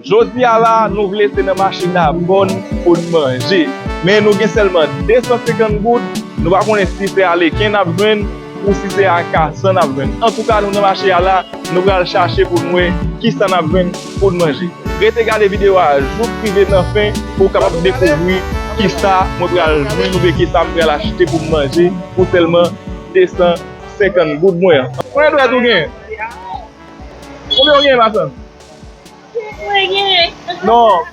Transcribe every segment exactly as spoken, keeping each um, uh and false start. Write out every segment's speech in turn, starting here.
Jodi a la, nou vle se nan mache Dabòn pou n manje. Men nou gen sèlman de san senkant goud, nou pa konnen si se aleken n ap jwenn ou si se akasan n ap jwenn. Antouka, nou nan mache a la, nou pral chache pou n wè kisa n ap jwenn pou n manje. Rete gade videyo a jouk rive nan fen pou w kapab dekouvri kisa mwen pral jwenn oubyen kisa m pral achte pou m manje pou sèlman de san senkant goud mwen an. Konbyen dwèt ou gen? Konbyen w gen, masanm? Mwen gen. Non.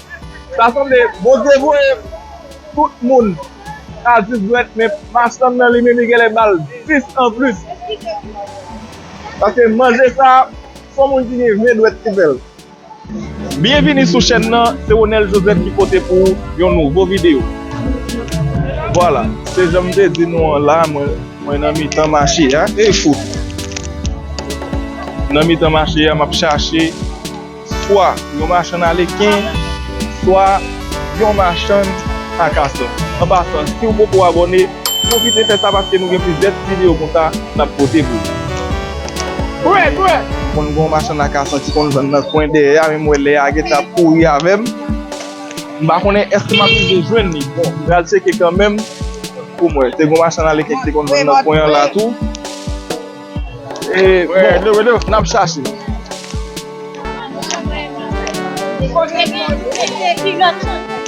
Sa sanble Bondye voye tout moun a dis dwèt, men masanm nan li menm li genlè ba l dis anplis. Paske manje sa, se yon moun ki gen ven dwèt ki fè l. Byenvini sou chèn nan, se Ronel Joseph ki pote pou ou yon nouvo videyo. Vwala, se jan m te di nou an la, mwen, mwen nan mitan mache a. E fout! Nan mitan mache a, m ap chache swa yon machann aleken, swa yon machann akasan. An pasan, si w poko abòne, pwofite fè sa paske nou gen plizyè ti videyo konsa n ap pote pou ou. Kouwè, kouwè! Konn gen yon machann akasan ki konn vann nan kwen dèyè a, men m wè lè a gentan ap kouri avè m. M pa konnen èske m ap rive jwenn li. Bon, m pral tcheke kanmenm pou m wè. Te gen yon machann aleken ki te konn vann nan kwen an la tou. E, bon, n ap chache.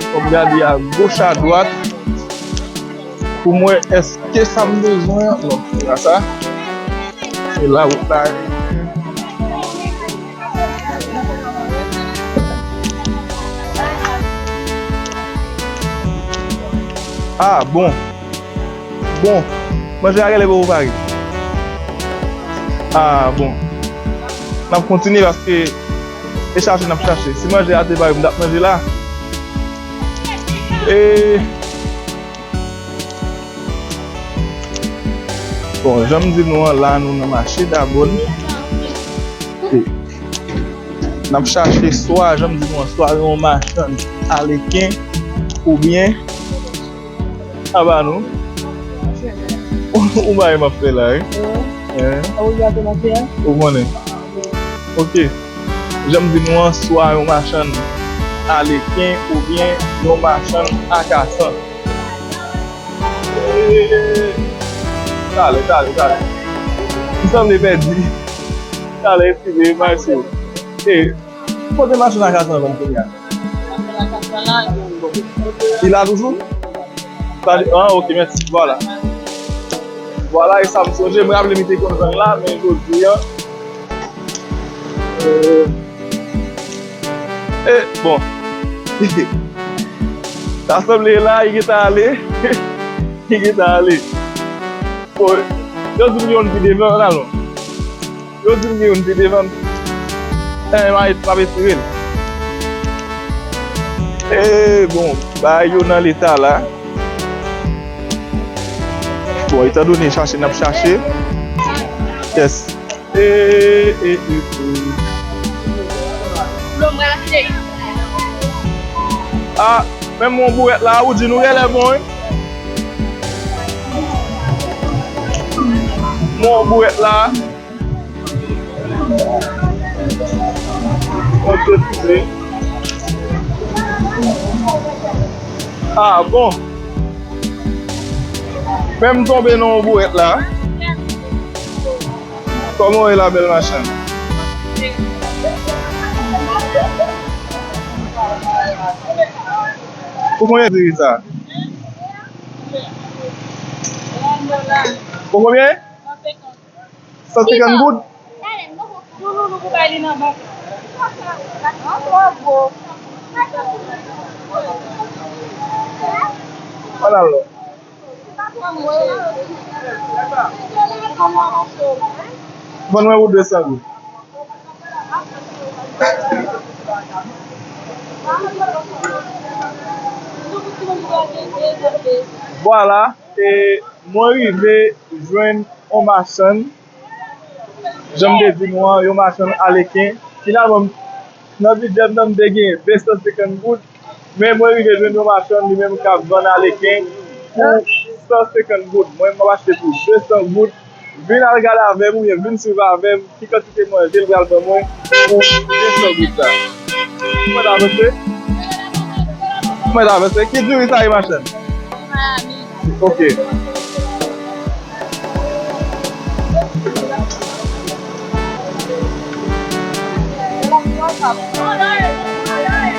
Fò m gade a goch a dwat pou m wè èske sa m bezwen an. Non, se pa sa. Se la wout la ye. Ah, bon. Bon, manje a genlè poko pare. Ah, bon. N ap kontinye paske e chache n ap chache. Si manje a te pare, m t ap manje la. E, bon, jan m di nou an, la nou nan mache Dabòn. E, n ap chache swa, jan m di nou an, swa yon machann aleken oubyen Aba nou. Ou bay m ap fè la, wi. Wi. Hein? Ou gade maten an? Ou konnen. Ok. Jan m di nou an, swa yon machann aleken oubyen yon machann akasan. Eh, talè, talè, talè. M sanble pèdi. Talè, eskize, m ap eseye. Eh, kote machann akasan an vann kounye a? Li la toujou? Sa di, ah, ok, mèsi. Vwala. Vwala, e sa m sonje. Mwen raple m te konn vann la, men jodi a. Euh, eh, bon. Sa sanble la, li gentan ale. Li gentan ale. Bon, yo di m yon pi devan, alon. Yo di m gen youn pi devan m. Eh, m a, m ap espere l. Eh, bon, bagay yo nan leta la. Bon, etandone chache n ap chache. Yes. Eh, eh, eh, eh. Ah, menm yon bourèt la, ou di nou genlè bon, wi. Bon, bourèt la. Ah, bon. Men m tonbe nan yon bourèt la. Kòman w ye, la bèl machann? Pou konbyen diri sa? Pou konbyen? San senkant goud? An al non. Vann mwen pou de san goud. Vwala, e mwen rive jwenn yon machann. Jan m te di nou an, yon machann aleken. Finalman, nan bidjè m nan, m te gen de san senkant goud, men mwen rive jwenn yon machann li menm k ap vann aleken pou san senkant goud. Mwen, m ap achte pou de san goud. Vin al gade avè m oubyen vin swiv avè m ki kantite manje l pral ban mwen pou de san goud sa. Mwen ta avanse. Mwen ta avanse. Ki diri sa ye, machann? Ok.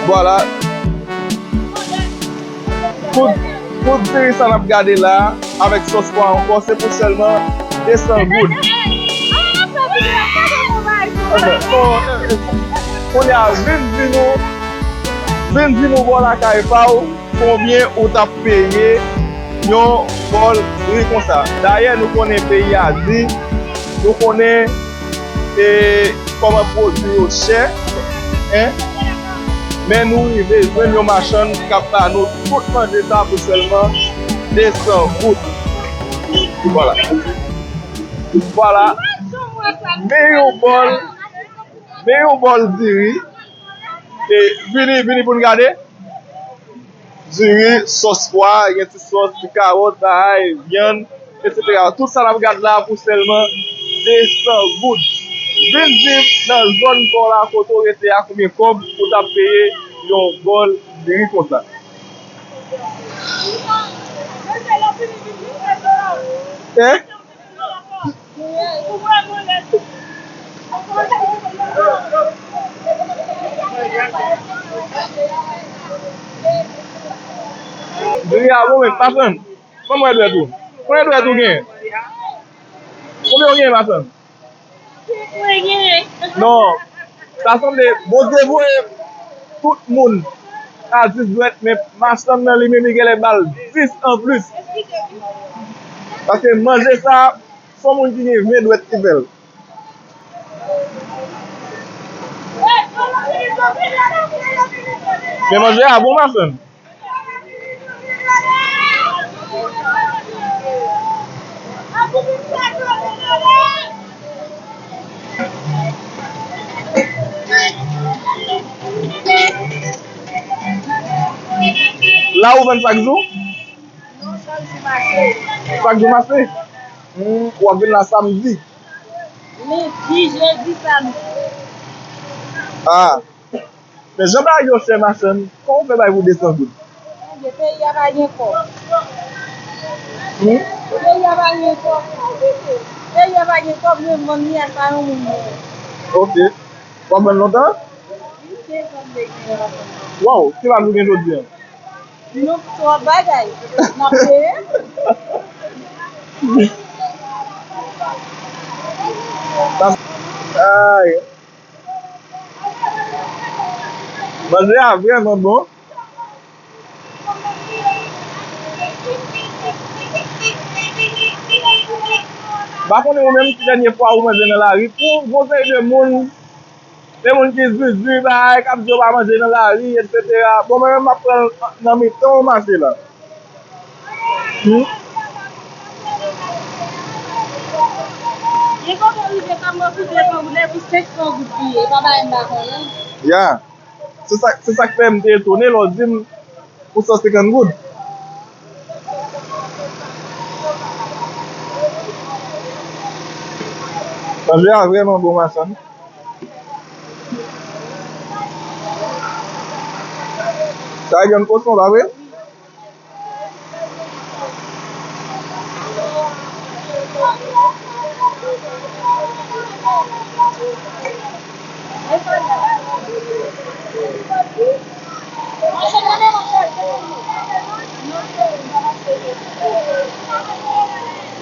Vwala. Tout, tout diri sa n ap gade la, avèk sòs pwa ankò, se pou sèlman de san goud. Kounye a, vin di nou, vin di nou bò lakay pa w, konbyen ou t ap peye yon bòl diri konsa. Dayè, nou konnen peyi a di, nou konnen e kòman pwodui yo chè, en, men nou rive jwenn yon machann k ap ba nou tout manje sa pou sèlman de san goud. Vwala. Vwala. Men yon bòl, men yon bòl diri. E vini, vini pou n gade. Diri, sòs pwa, gen ti sòs, ti kawòt, bagay, vyann, etsetera. Tout sa n ap gad la pou sèlman de san goud. Vin di m nan zòn pa w la kote w rete a konbyen kòb ou t ap peye yon bòl diri konsa. Eh? Diri a bon, men, machann. Ban m wè dwèt ou. Konbyen dwèt ou gen? Konbyen w gen, machann? Non. Sa sanble, Bondye voye tout moun a dis dwèt, men machann nan li menm li genlè ba l dis anplis. Paske manje sa, se yon moun ki gen ven dwèt ki fè l. Men manje a bon, machann. La ou vann chak jou? Non, chak jou mache. Chak jou mache? Hmm, w ap vin la samdi? Lendi, jedi, samdi. Ah. Men jan bagay yo chè, machann, kòman w fè bay pou de san goud? Monchè, peyi a pa gen kòb. Hmm? Peyi a pa gen kòb. Peyi a pa gen kòb, men vann li a sa yon moun mwen. Ok. W ap vann lontan? Wi, se vann de gen la. Waw, ki la nou gen jodi a? Nou twòp bagay. N ap peye. Ay. Manje a vrèman bon. M pa konnen ou menm ki dènye fwa ou manje nan lari. Pou yon seri de moun, de moun ki zuzu, bay, k ap di yo pa manje nan lari, etsetera. Bon, mwen menm, m ap pran l nan mitan yon mache la. Hmm? Gen kote w rive kòb mwen pou de san goud, epi senk san goud li ye, e pa bagay m pa konnen. Ya. Se sa, se sa k fè m te etone lè w di m pou san senkant goud. Manje a vrèman bon, machann. Sa vyann kochon, pa vre?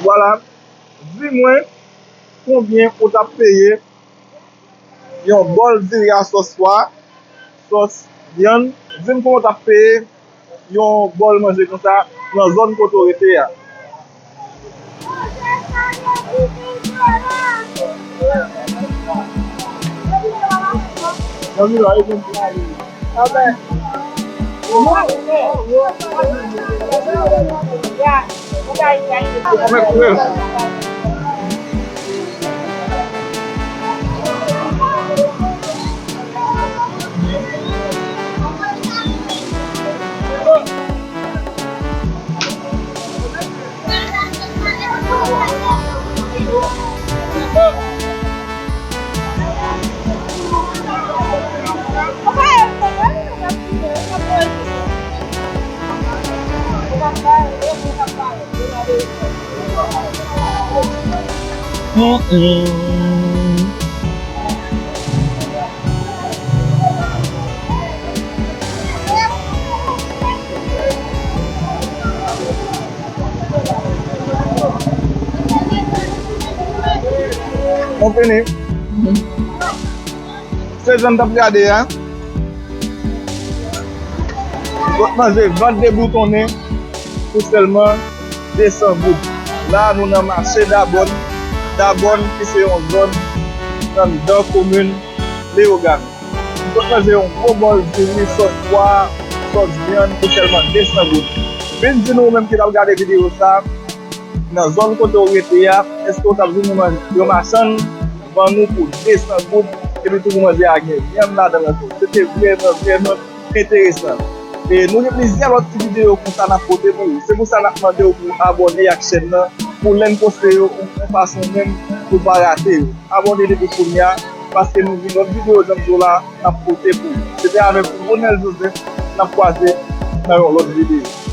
Vwala, di mwen konbyen ou t ap peye yon bòl diri a sòs pwa, sòs vyann. Di m kòman w t ap peye yon bòl manje konsa nan zòn kote w rete a. Mm-mm. Nou fini. Se jan n t ap gade a. Zòt manje vant deboutonnen pou sèlman de san goud. La, nou nan mache Dabòn. Dabòn, ki se yon zòn nan anndan komin Leyogàn. Zòt manje yon gwo bòl diri, sòs pwa, sòs vyann pou sèlman de san goud. Vin di nou, ou menm ki t ap gade videyo sa, nan zòn kote w rete a, èske w t ap jwenn yon man-, yon machann vann ou pou de san goud, epi tou pou manje a gen vyann ladan l ankò. Se te vrèman, vrèman enteresan. E nou gen plizyè lòt ti videyo konsa n ap pote pou ou. Se pou sa n ap mande w pou abòne ak chèn nan, pou lè n poste yo, yon fason menm pou pa rate yo. Abòne depi kounye a, paske nou gen lòt videyo jan m di w la, n ap pote pou ou. Se te avèk ou, Ronel Joseph, n ap kwaze nan yon lòt videyo.